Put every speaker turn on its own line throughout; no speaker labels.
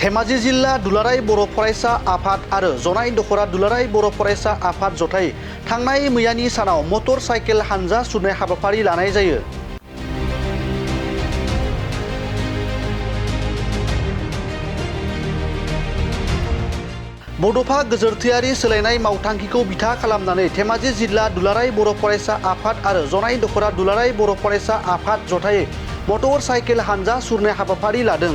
धेमाजि जिल्ला दुलाराय बर' फरायसा आफाद आरो जनाय दखरा दुलाराय बर' फरायसा आफाद जथाय थांनाय मैयानि सानाव मटर साइकेल हानजा सुरनाय हाबाफारि लानाय जायो। बड'फा गोजोरथायारि सोलायनाय मावथांखिखौ बिथा खालामनानै धेमाजि जिल्ला दुलाराय बर' फरायसा आफाद आरो जनाय दखरा दुलाराय बर' फरायसा आफाद जथायै मटर साइकेल हानजा सुरनाय हाबाफारि लादों।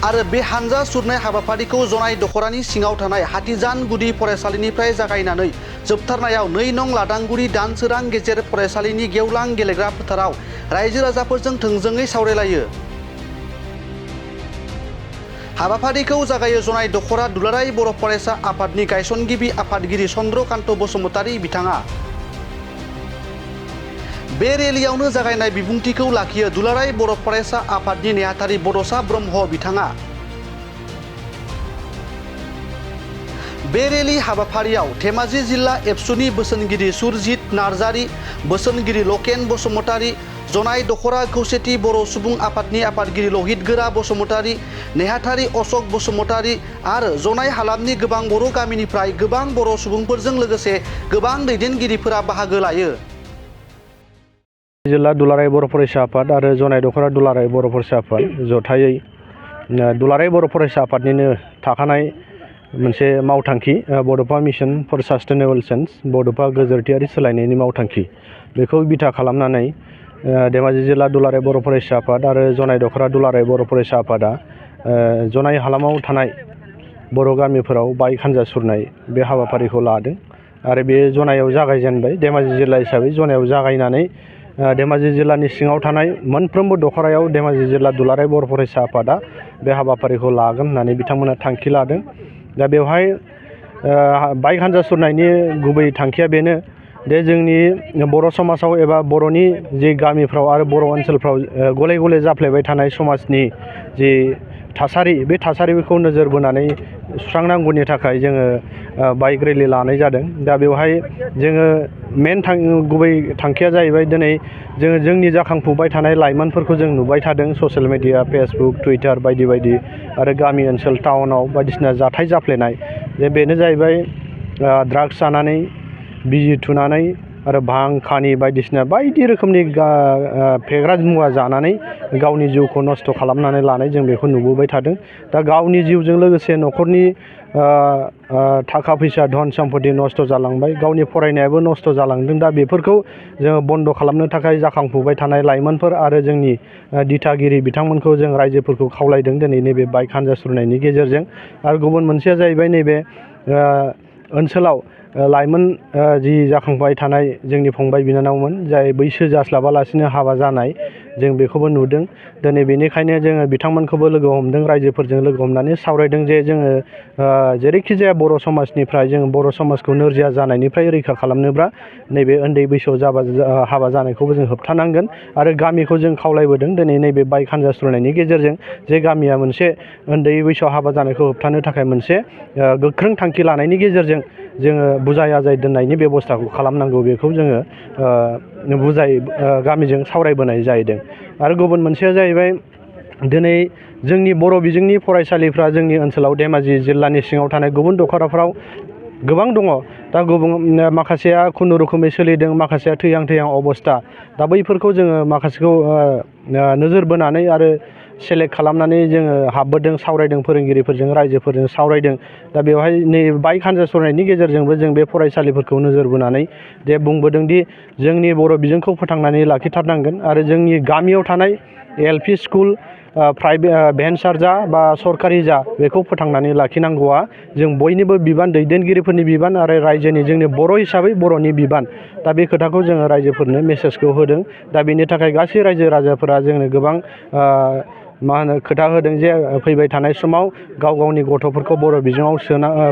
आरो बे हानजा सुरनाय हाबाफारिखौ जनाय दखरानि सिङाव थानाय हातिजान गुदि फरायसालिनिफ्राय जागायनानै जोबथारनायाव 2 नं लादांगुरि दानसोरां गेजेर फरायसालिनि गेवलां गेलेग्रा फोथाराव रायजो राजाफोरजों थोंजोङै सावरायलायो। हाबाफारिखौ जागायो जनाय दखरा दुलाराय बर' फरायसा आफादनि गायसनगिरि आफादगिरि चन्द्रकान्त बसुमतारी बिथाङा। बे रेलियावनो जागायनाय बिबुंथिखौ लाखियो दुलाराय बर' फरायसा आफादनि नेहाथारि बड'सा ब्रह्म बिथाङा। बे रेलि हाबाफारियाव धेमाजि जिल्ला एबसुनि बोसोनगिरि सुरजित नार्जारी, बोसोनगिरि लकेन बसुमतारी, जनाय दखरा खौसेथि बर' सुबुं आफादनि आफादगिरि लहित गोरा बसुमतारी, नेहाथारि अशक बसुमतारी आरो जनाय हालामनि गोबां बर' गामिनिफ्राय गोबां बर' सुबुंफोरजों लोगोसे गोबां दैदेनगिरिफोरा बाहागो लायो।
जिल्ला दुलाराय बर' फरायसा आफाद आरो जनाय दखरा दुलाराय बर' फरायसा आफाद जथायै दुलाराय बर' फरायसा आफादनिनो थाखानाय मोनसे मावथांखि बड'फा मिशन फर सास्टेनेबल चेन्ज बड'फा गोजोरथायारि सोलायनायनि मावथांखि बेखौ बिथा खालामनानै धेमाजि जिल्ला दुलाराय बर' फरायसा आफाद आरो जनाय दखरा दुलाराय बर' फरायसा आफादा जनाय हालामाव थानाय बर' गामिफोराव बाइक हानजा सुरनाय बे हाबाफारिखौ लादों आरो बे जनायाव जागायजेनबाय। धेमाजि जिल्ला हिसाबै जनायाव जागायनानै धेमाजि जिल्लानि सिङाव थानाय मोनफ्रोमबो दखरायाव धेमाजि जिल्ला दुलाराय बर' फरायसा आफादा बे हाबाफारिखौ लागोन होननानै बिथांमोना थांखि लादों। दा बेवहाय बाइक हानजा सुरनायनि गुबै थांखिया बेनो दे जोंनि बर' समाजाव एबा बर'नि जि गामिफ्राव आरो बर' ओनसोलफ्राव गले गले जाफ्लेबाय थानाय समाजनि जि थासारि बे थासारिखौ नोजोर बोनानै सुस्रांनांगौनि थाखाय जोङो बाइक रेलि लानाय जादों। दा बेवहाय जोङो मेन गुबै थांखिया जाहैबाय दिनै जोङो जोंनि जाखांफुबाय थानाय लाइमोनफोरखौ जों नुबाय थादों ससियेल मिडिया फेसबुक टुइटार बायदि बायदि आरो गामि ओनसोल टाउनाव बायदिसिना जाथाय जाफ्लेनाय जे बेनो जाहैबाय ड्राग्स जानानै बिजि थुनानै आरो भां खानि बायदिसिना बायदि रोखोमनि फेग्रा मुवा जानानै गावनि जिउखौ नस्थ' खालामनानै लानाय जों बेखौ नुबोबाय थादों। दा गावनि जिउजों लोगोसे न'खरनि थाखा फैसा धन सम्पति नस्थ' जालांबाय, गावनि फरायनायाबो नस्थ' जालांदों। दा बेफोरखौ जोङो बन्द' खालामनो थाखाय जाखांफुबाय थानाय लाइमोनफोर आरो जोंनि दिथागिरि बिथांमोनखौ जों रायजोफोरखौ खावलायदों दिनै नैबे बाइक हानजा सुरनायनि गेजेरजों। आरो गुबुन मोनसेया जाहैबाय नैबे ओनसोलाव लाइमोन जि जाखांबाय थानाय जोंनि फंबाय बिनानावमोन जाय बैसो जास्लाबालासिनो हाबा जानाय जों बेखौबो नुदों। दिनै बेनिखायनो जोङो बिथांमोनखौबो लोगो हमदों, रायजोफोरजों लोगो हमनानै सावरायदों जे जोङो जेरैखि जाया बर' समाजनिफ्राय जों बर' समाजखौ नोरजिया जानायनिफ्राय रैखा खालामनोब्ला नैबे उन्दै बैसोआव हाबा जानायखौबो जों होबथानांगोन। आरो गामिखौ जों खावलायबोदों दिनै नैबे बाइक हानजा सुरनायनि गेजेरजों जे गामिया मोनसे उन्दै बैसोआव हाबा जानायखौ होबथानो थाखाय मोनसे गोख्रों थांखि लानायनि गेजेरजों जोङो बुजाय आजाय दोननायनि बेब'स्थाखौ खालामनांगौ बेखौ जोङो गामिजों सावरायबोनाय जाहैदों। आरो गुबुन मोनसेया जाहैबाय दिनै जोंनि बर' बिजोंनि फरायसालिफ्रा जोंनि ओनसोलाव धेमाजि जिल्लानि सिङाव थानाय गुबुन दखराफ्राव गोबां दङ। दा माखासेया खुनुरुखुमै सोलिदों, माखासेया थैहां थैहां अबस्था। दा बैफोरखौ जोङो माखासेखौ नोजोर बोनानै आरो सेलेक्ट खालामनानै जोङो हाबबोदों, सावरायदों, फोरोंगिरिफोरजों रायजोफोरजों सावरायदों। दा बेवहाय नै बाइक हानजा सुरनायनि गेजेरजोंबो जों बे फरायसालिफोरखौ नोजोर बोनानै जे बुंबोदों दि जोंनि बर' बिजोंखौ फोथांनानै लाखिथारनांगोन आरो जोंनि गामियाव थानाय LP स्कुल प्राइभेट भेन्सार जा बा सरकारि जा बेखौ फोथांनानै लाखिनांगौआ जों बयनिबो बिबान, दैदेनगिरिफोरनि बिबान आरो रायजोनि जोंनि बर' हिसाबै बर'नि बिबान। दा बे खोथाखौ जोङो रायजोफोरनो मेसेजखौ होदों। दा बेनि थाखाय गासै रायजो राजाफोरा जोंनो गोबां खोथा होदों जे फैबाय थानाय समाव गाव गावनि गथ'फोरखौ बर' बिजोङाव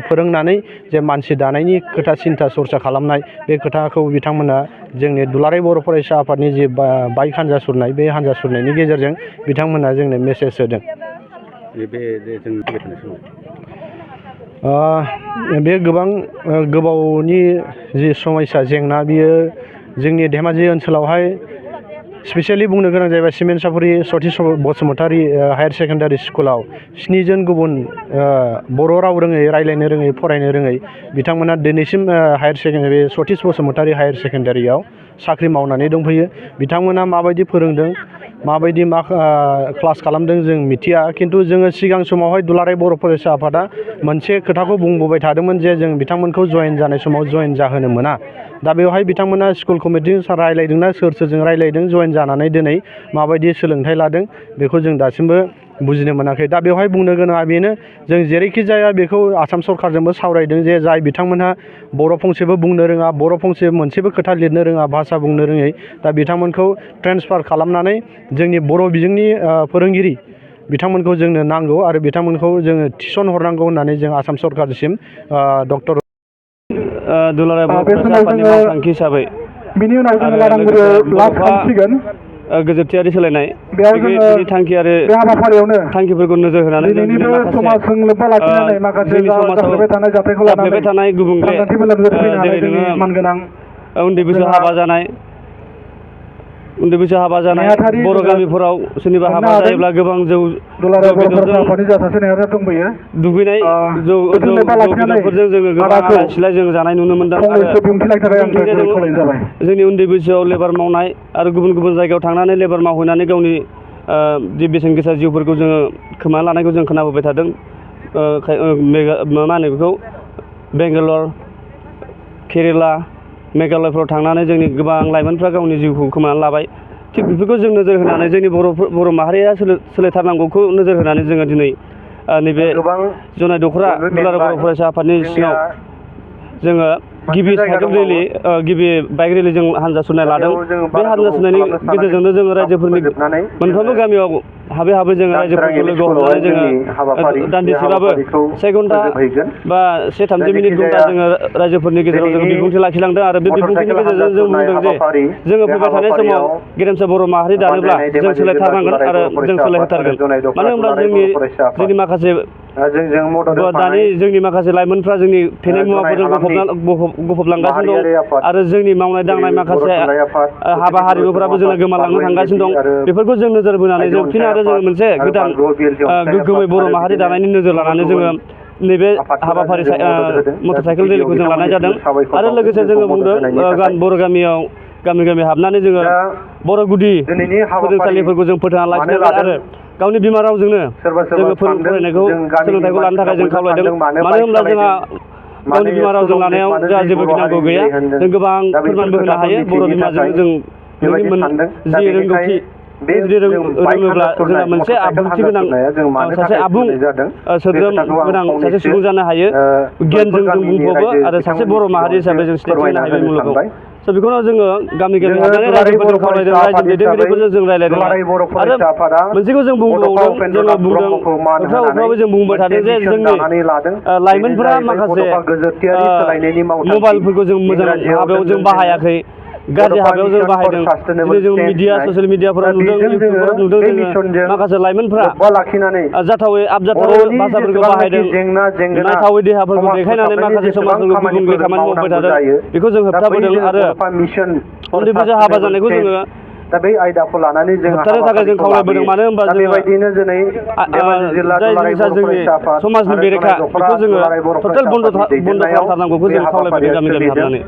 फोरोंनानै जे मानसि दानायनि खोथा सिन्था सरसा खालामनाय बे खोथाखौ बिथांमोना जोंनि दुलाराय बर' फरायसा आफादनि जे बाइक हानजा सुरनाय बे हानजा सुरनायनि गेजेरजों बिथांमोना जोंनो मेसेज होदों। बे गोबां गोबावनि जि समस्या जेंना बियो जोंनि धेमाजि ओनसोलावहाय स्पेसियेलि बुंनो गोनां जाहैबाय सिमेन्ट सापरि सतीश बसुमतारी हायार सेकेन्डारि स्कुलाव 7 जन गुबुन बर' राव रोङै रायज्लायनो रोङै फरायनो रोङै बिथांमोना दिनैसिम higher secondary Satish Basumatary higher सेकेन्डारियाव साख्रि मावनानै दंफैयो। बिथांमोना माबायदि फोरोंदों माबायदि क्लास खालामदों जों मिथिया, खिन्थु जोङो सिगां समावहाय दुलाराय बर' फरायसा आफादा मोनसे खोथाखौ बुंबोबाय थादोंमोन जे जों बिथांमोनखौ जयेन जानाय समाव जयेन जाहोनो मोना। दा बेवहाय बिथांमोना स्कुल कमिटिजों रायज्लायदोंना सोरजों रायज्लायदों जयेन जानानै दिनै माबायदि सोलोंथाइ लादों बेखौ जों दासिमबो बुजिनो मोनाखै। दा बेवहाय बुंनो गोनाङा बेनो, जों जेरैखि जाया बेखौ आसाम सरकारजोंबो सावरायदों जे जाय बिथांमोनहा बर' फंसेबो बुंनो रोङा, बर' फंसे मोनसेबो खोथा लिरनो रोङा, भाषा बुंनो रोङै, दा बिथांमोनखौ ट्रेन्सफार खालामनानै जोंनि बर' बिजोंनि फोरोंगिरि बिथांमोनखौ जोंनो नांगौ आरो बिथांमोनखौ जोङो थिसन हरनांगौ होननानै जों आसाम सरकारसिम डक्टर
दुलाराय बर' फरायसा आफादनि मावथांखि हिसाबै
बिनि उनाव जोङो लानांगौ लास्ट खालामसिगोन।
गोजोनथियारि सोलायनाय
बेयाव जोङो
बिनि थांखि आरो
बे हाबाफारियावनो
थांखिफोरखौ नोजोर होनानै
दिनैनि बे समाजजों लोब्बा लाखिनानै माखासे
जोंनि समाजाव
जाफ्लेबाय थानाय जाथायखौ
जाफ्लेबाय
लानानै
थानाय गुबुंले
सांग्रांथि मेल फैनो हानाय
जेरै
जोंनि
नोङो
मानगोनां
उन्दै बैसोआव हाबा जानाय बर' गामिफोराव सोरनिबा हाबा जायोब्ला गोबां जौ बेदरजों दुगैनाय जौ बेदरफोरजों जोङो गोबां आलाय सिलाय जों जानाय नुनो मोनदों आरो जोंनि उन्दै बैसोआव लेबार मावनाय आरो गुबुन गुबुन जायगायाव थांनानै लेबार मावहैनानै गावनि जि बेसेन गोसा जिउफोरखौ जोङो खोमाना लानायखौ जों खोनाबोबाय थादों। मा होनो बेखौ बेंगालर केरेला मेघालयफ्राव थांनानै जोंनि गोबां लाइमोनफ्रा गावनि जिउखौ खोमानानै लाबाय। थिग बेफोरखौ जों नोजोर होनानै जोंनि बर' माहारिया सोलायथारनांगौखौ नोजोर होनानै जोङो दिनै नैबे जनाय दख'रा दुलाराय बर' फरायसा आफादनि सिङाव जोङो गिबि साइकेल रेलि गिबि बाइक रेलि जों हान्जा सुरनाय लादों। बे हान्जा सुरनायनि गेजेरजोंनो जोङो रायजोफोरनि मोनफ्रोमबो गामियाव हाबै जोङो रायजोफोरखौ लोगो हमनानै जोङो दान्दिसेबाबो 1 घन्टा बा 1:30 मिनिट घन्टा जोङो रायजोफोरनि गेजेराव जोङो बिबुंथि लाखिलांदों आरो बे बिबुंथिनि गेजेरजों जों बुंदों जे जोङो फैबाय थानाय समाव गेरेमसा बर' माहारि दानोब्ला जों सोलायथारनांगोन आरो जों सोलायहोथारगोन। मानो होनब्ला जोंनि माखासे दानि जोंनि माखासे लाइमोनफ्रा जोंनि फेनाय मुवाफोरजों गफबलांगासिनो दं आरो जोंनि मावनाय दांनाय माखासे हाबा हारिमुफोराबो जोंना गोमालांनो थांगासिनो दं। बेफोरखौ जों नोजोर बोनानै जों फिन आरो जोङो मोनसे गोदान गोग्गोमै बर' माहारि दानायनि नोजोर लानानै जोङो नैबे हाबाफारि मटर साइकेल रेलिखौ जों लानाय जादों। आरो लोगोसे जोङो बुंदों बर' गामियाव गामि हाबनानै जोङो बर' गुदि फरायसालिफोरखौ जों फोथांना लाखिनांगोन आरो गावनि बिमा रावजोंनो जोङो फरायनायखौ सोलोंथाइखौ लानो थाखाय जों खावलायदों। मानो होनब्ला जोंहा गावनि बिमा रावजों लानायाव जोंहा जेबो गिनांगौ गैया। जों गोबां फोरमानबो होनो हायो बर' बिमाजों जों जि रोंगौथि रोङोब्ला जोंहा मोनसे आब्रुथि गोनां सासे आबुं सोद्रोम गोनां सासे सुबुं जानो हायो। गियानजों जों बुंफबो आरो सासे बर' माहारि हिसाबै जों सिनायथि होनो हायो बे मुलुगाव। स' बेखौनो जोङो गामि हाबनानै रायजोफोरजों खावलायदों, रायजो दैदेनगिरिफोरजों जों रायज्लायदों आरो मोनसेखौ जों बुंबावदों, जोङो बुंदों अख्राङावबो जों बुंबाय थादों जे जोंनि लाइमोनफोरा माखासे मबाइलफोरखौ जों मोजां हाबायाव जों बाहायाखै, गाज्रि हाबायाव जों बाहायदों। दिनै जों ससियेल मिडियाफोराव नुदों, इउटुबफोराव नुदों जोङो माखासे लाइमोनफ्रा जाथावै आबजाथावै भाषाफोरखौ बाहायदों, नायथावै देहाफोरखौ देखायनानै माखासे समाजफोरखौ गुबुंले खामानि मावबाय थादों। बेखौ जों होबथाबोदों आरो उन्दै बैसो हाबा जानायखौ जोङो
दा बै आयदाखौ लानानै जों
होबथानो थाखाय जों खावलायबोदों। मानो होनबा जोङो
दिनै
जाय जिनिसा जोंनि समाजनि बेरेखा बेखौ जोङो टटेल बन्द' खालामथारनांगौखौ जों खावलायबोदों गामि हाबनानै।